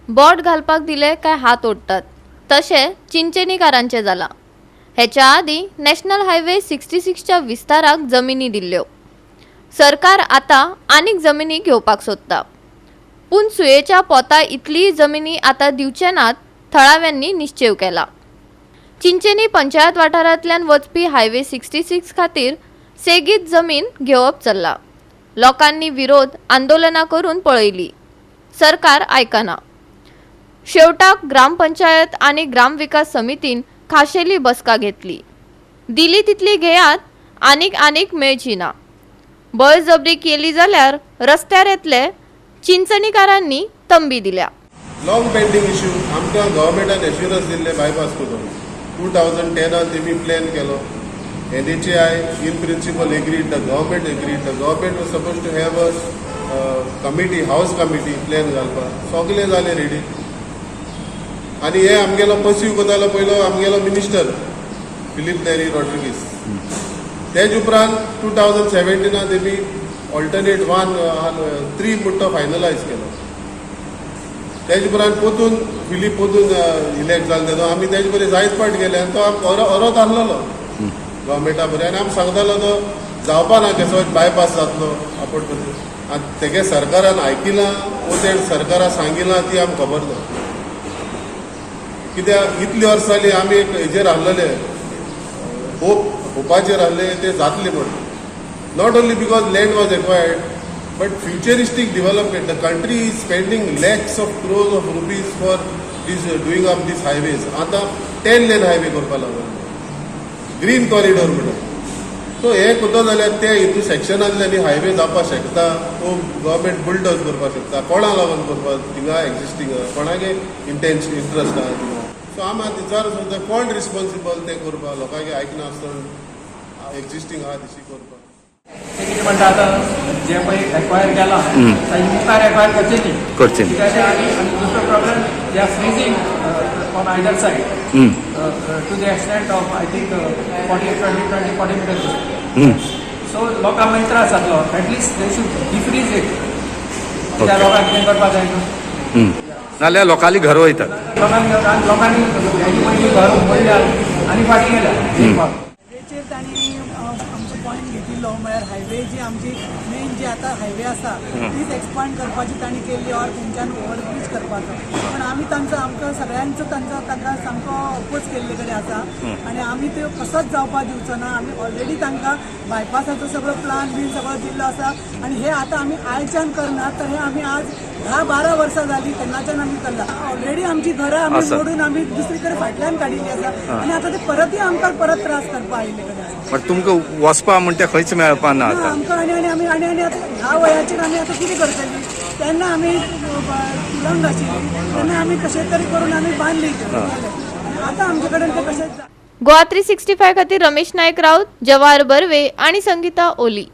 बोट घालपाक दिले काय हात ओडटात, तशें चिंचणीकारांचें जालां. हेच्या आदीं नॅशनल हायवे 66च्या विस्ताराक जमिनी दिल्ल्यो. सरकार आतां आनीक जमिनी घेवपाक सोदता, पूण सुयेच्या पोता इतलीय जमिनी आतां दिवचे नात, थळाव्यांनी निश्चेव केला. चिंचेनी पंचायत वाठारांतल्यान वचपी हायवे 66 खातीर सेगीत जमीन घेवप चल्ला. लोकांनी विरोध आंदोलनां करून पळयली, सरकार आयकना. शेवटाक ग्रामपंचायत आनी ग्रामविकास समितीन खाशेली बसका घेतली. दिली तितली घेयात, आनीक आनीक मेळची ना. बळजबरी केली जाल्यार रस्त्यार येतले, चिंचणीकारांनी तंबी दिल्या. Long pending issue. आमकां गव्हर्मेंटान एश्युरन्स दिल्ले बायपास करून. 2010आन तेमी प्लॅन केलो. NHAI in principle agreed, the government agreed. The government was suppose to have a committee, house committee, plan घालपाक. सगळे जाले रेडी आनी हे आमगेलो पर्स्यू करतालो पयलो आमगेलो मिनिस्टर फिलीप नेरी रॉड्रिगीस. तेज उपरांत 2017आन तेमी ऑल्टरनेट वन थ्री म्हणटा फायनलायज केलो. तेज उपरांत पोतून फिलीप पोतून इलेक्ट जालो तेदो आमी तेजे बरें जायत फावट गेले आनी तो आमकां अरोत आहलोलो गव्हर्मेंटा बरें आनी आमी सांगतालो तो जावपा ना, कसो बायपास जातलो आपण करून. आनी तेगे सरकारान आयकिलां वो ते सरकारान सांगिलां ती आमकां खबर ना, कित्याक इतली वर्सां जाली आमी एक हेजेर आहलेले, होप, होपाचेर आहले ते जातले म्हण. Not only because land was acquired, but futuristic development. The country is spending lakhs of crores of rupees for this doing up these highways. आतां 10 लेन हायवे करपा लागलो, ग्रीन कॉरिडोर म्हणून. सो हे करता जाल्यार ते हितून सेक्शनांतल्यान हायवे जावपाक शकता. तो गव्हर्मेंट बुलडोज करपाक शकता. कोणा लागून करपाक थिंगा एक्झिस्टींग आहा, कोणागे इंटेन्शन इंट्रस्ट आहा थिंगा? सो आमी आतां विचार सुद्दां, कोण रिस्पॉन्सिबल ते करपाक, लोकांक आयकना आसतना एक्झिस्टींग आहा तशी करपाक? ते कितें म्हणटा, आतां जे पळय एक्वायर केलां ताजे मुखार एक्वायर करचें न्ही. करचें न्ही. कित्याक ते आनी दुसरो problem, they are freezing on either side to the extent of, I think, 40, 20, 20, 40 meters. So लोकांक मागीर त्रास जातलो. At least they should defreeze it, कित्याक लोकांक कितें करपाक जाय न्हू. नाल्यार लोकांली घर वयतात. लोकांनी लोकांनी हेजे पयलीं घर मोडल्या आनी फाटीं गेल्या एक फावट. हायवेचेर तांणी आमचो पॉयंट घेतिल्लो, म्हळ्यार हायवे जी आमची मेन जी आतां हायवे आसा तीच एक्सपांड करपाची तांणी केल्ली ऑर थंयच्यान ओवरब्रीज करपाचो. पण आमी तांचो, आमकां सगळ्यांचो तांचो तांकां सामको अपोज केल्ले कडेन आसा आनी आमी त्यो कसोच जावपाक दिवचो ना. आमी ऑलरेडी तांकां बायपासाचो सगळो प्लान बीन सगळो दिल्लो आसा आनी हे आतां आमी आयच्यान करना, तर हे आमी आज 10-12 वर्सां जाली तेन्नाच्यान आमी करला. ऑलरेडी आमची घरां आमी आसा. मोडून आमी दुसरी कडेन फाटल्यान काडिल्ली आसा आनी आतां ते परतय आमकां परत त्रास करपा आयिल्ले कडेन आसा. पण तुमकां वचपा म्हणटा खंयच मेळपा ना. ना. आतां आमकां आनी आमी आनी आतां ह्या वयाचेर आमी आतां कितें करतली? तेन्ना आमी तुरंग आशिल्ली तेन्ना आमी कशें तरी करून आमी बांदली आनी आतां आमचे कडेन ते कशेंच गोवा 365 खातीर रमेश नायक राऊत, जवाहर बर्वे आणि संगीता ओली.